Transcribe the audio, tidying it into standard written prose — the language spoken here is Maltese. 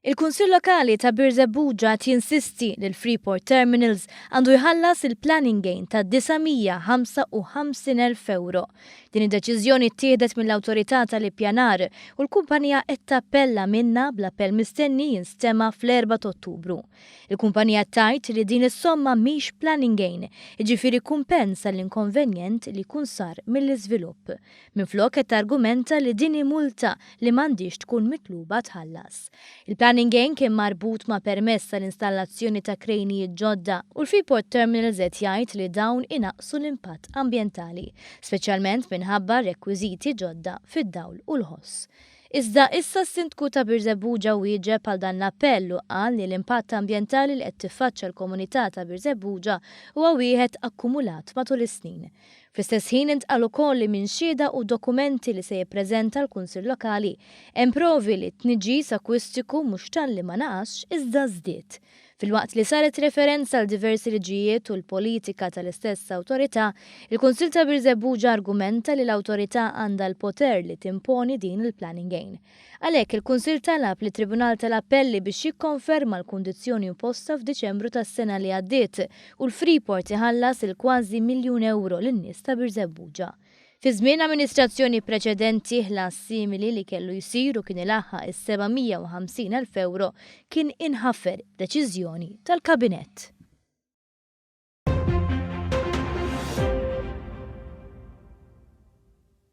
Il-Kunsill Lokali ta' Birżebbuġa qed jinsisti li l-Freeport Terminals għandu jħallas il-planning gain ta' 955,000 ewro. Din id-deċiżjoni ttieħdet mill-Awtorità tal-Ippjanar u l-kumpanija qed tappella minnha bl-appell mistenni jinstema' fl-4 t'Ottubru. Il-kumpanija tgħid li din is-somma mhix planning gain, jiġifieri kumpens għall-inkonvenjent li jkun sar mill-iżvilupp. Minflok qed targumenta li din hi multa li m'għandhiex tkun mitluba tħallas. Il-planning gain kien marbut ma' permess għall-installazzjoni ta' krejnijiet ġodda u l-Freeport Terminals qed jgħid li dawn inaqqsu l-impatt ambjentali, speċjalment minħabba rekwiżiti ġodda fid-dawl u l-ħoss. Iżda issa s-Sindku ta' Birżebbuġa wieġeb għal dan l-appell u qal li l-impatt ambjentali li qed tiffaċċja l-komunità ta' Birżebbuġa huwa wieħed akkumulat matul is-snin. Fl-istess ħin intqal ukoll li minn xhieda u dokumenti li se jippreżenta l-Kunsill Lokali hemm provi li t-tniġġis akwistiku mhux talli ma naqasx iżda żdied. Filwaqt li saret referenza għal diversi liġijiet u l-politika tal-istess awtorità, il-Kunsill ta' Birżebbuġa argumenta li l-awtorità għandha l-poter li timponi din il-planning gain. Għalhekk, il-Kunsill talab lit-Tribunal tal-Appelli biex jikkonferma l-kundizzjoni imposta f'Diċembru tas-sena li għaddiet u l-Freeport iħallas il-kważi miljun ewro lin-nies ta' Birżebbuġa. Fi żmien amministrazzjoni preċedenti, ħlas simili li kellu jsir u kien ilaħħaq is-750 elf ewro kien inħafer b'deċiżjoni tal-Kabinett.